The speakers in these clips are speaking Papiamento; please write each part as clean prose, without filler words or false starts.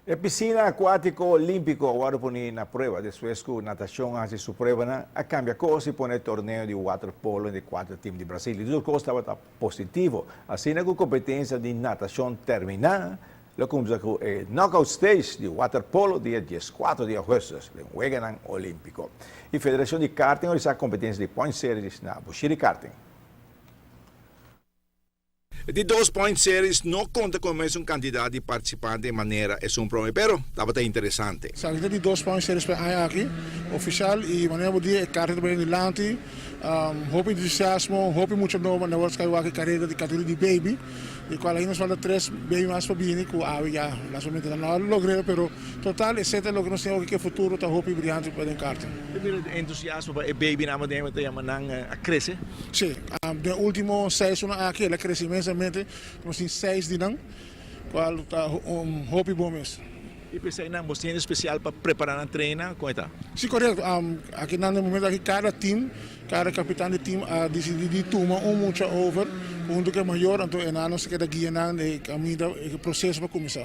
E pisina akuátiko olímpiko a wòrdu poni na prueba despues ku natashon a hasi su pruebanan, a kambia kos i pone torneo di waterpolo entre kuater tim di Brasil. I tur kos tabata positivo. Asina ku kompetensia di natashon terminá, lo kumsa ku e knockout stage di waterpolo dia dieskuater di ougùstùs den Weganan Olímpiko. I Federashon di Karting a organisá kompetensia di Point Series na Bushiri Karting. E di dos Point Series no konta ku e mesun kantidat di partisipante manera esun prome, pero tabata interesante. Esaki ta di dos Point Series pa e aña aki, ofisial, i manera bo di e karta ta bini dilanti, hopi entusiasmo, hopi mucha nobo na word skywalker kareda di kategoria di baby, di kual ainda nos falta tres baby mas pa bini ku awe ya lastimamente nan no a logr'é, pero total esei ta loke nos tin oki ku e futuro ta hopi briante pa den karta. Bo mira e entusiasmo pa e babynan bo ta yama nan a krese? Sí, den ultimo seis luna aki el a krese inmensamente, nos tin seis di nan, kual ta un hopi bon mes. I p'esei nan bo siente spesial pa prepara nan trena, kon e ta? Sí, korekto. Aki nan den momento aki kada tim, kada kapitan di tim a disidí di tuma un mucha over huntu ku e mayor, anto e nan nos ta keda guia nan den e kaminda, e proseso pa kuminsá.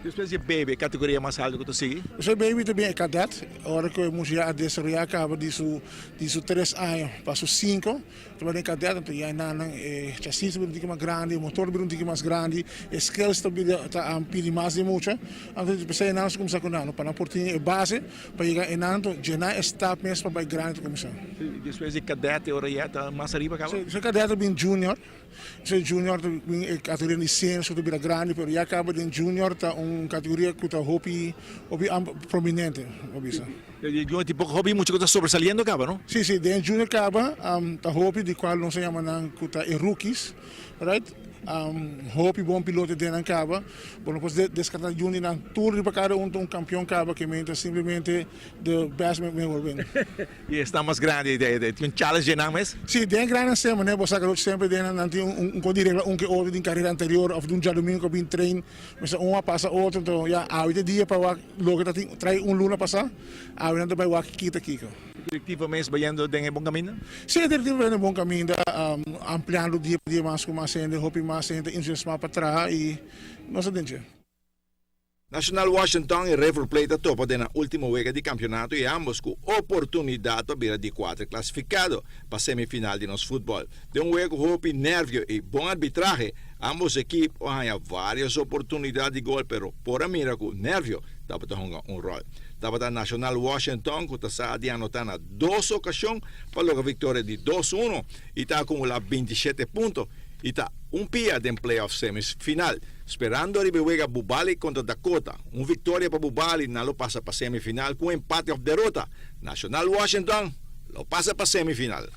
Despues di e baby, e kategoria mas altu ku ta sigui? Despues di baby ta bin e kadet, ora ku e mucha ya a desaroyá kaba di su di su tres aña pa su sinku. Tabata den kadet anto ya nan e chasis ta bira un tiki mas grandi, e motor ta bira un tiki mas grandi, e skills ta bira ta pidi mas di mucha. Anto p'esei nan a kuminsá ku nan pa nan por tin e base pa yega einan anto djená e stap mes pa bai grandi ta kuminsá. Si, despues di kadet e ora ya ta mas ariba kaba? Si, kadet ta bin junior, si junior ta bin e kategoria di seniors ku ta bira grandi pero ya kaba den junior ta un kategoria ku ta hopi hopi prominente bo bisa. Junior tin poko hopi mucha ku ta sobresaliendo kaba, no? Si, si, den junior kaba ta hopi di kual nos a yama nan ku ta e rookies, right? Hopi bon piloto den nan kaba. Bo no por deskartá yun di nan tur riba kada un ta un kampion kaba ke men ta simplemente the best men will win. I esnan mas grandi tin un challenge den nan mes? Si, den grannan semper ne bo sa ku semper den nan nan tin un kon di regla un ke otro den karera anterior òf di un djadumingu ku a bin train mester un a pasa otro enton ya awe ta e dia pa wak Loke ta tin trae un luna pasá, awe nan ta bai wak kita kiko. Direktiva mes bayendo den e bon kaminda? Sí, e direktiva bayendo den bon kaminda, ampliando dia pa dia mas ku mas hende, hopi mas hende ta entusiasmá pa traha i nos ta den dje. Nacional Washington i River Plate a topa den nan ultimo wega di kampionato i ambos ku oportunidat pa bira di kuater klasifikado pa semifinal di nos futbòl. Den un wega ku hopi nervio i bon arbitrahe, ambos ekip a haña vários oportunidat di gol pero por a mira ku nervio tabata hunga un ròl. Tabata Nacional Washington ku ta sa di anotá na dos okashon pa logra viktoria di dos uno i ta akumulá bintishete punto i ta un pia den playoff semis final. Sperando riba e wega Bubali kontra Dakota. Un viktoria pa Bubali nan lo pasa pa semifinal ku un empate òf derota Nacional Washington lo pasa pa semifinal.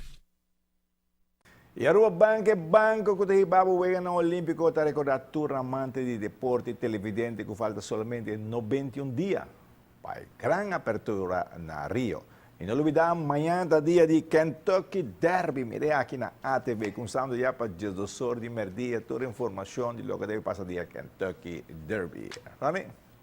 E Aruba Bank, e banco cu ta hiba bo Weganan Olimpico, ta recorda tur amante di deporte y televidente cu falta solamente 91 dia pa e gran apertura na Rio. Y no lubida, mañan ta dia di Kentucky Derby, mire aki na ATV, cunsando ya pa 12 or di merdia tur informacion di loke debe pasa dia Kentucky Derby. Rami?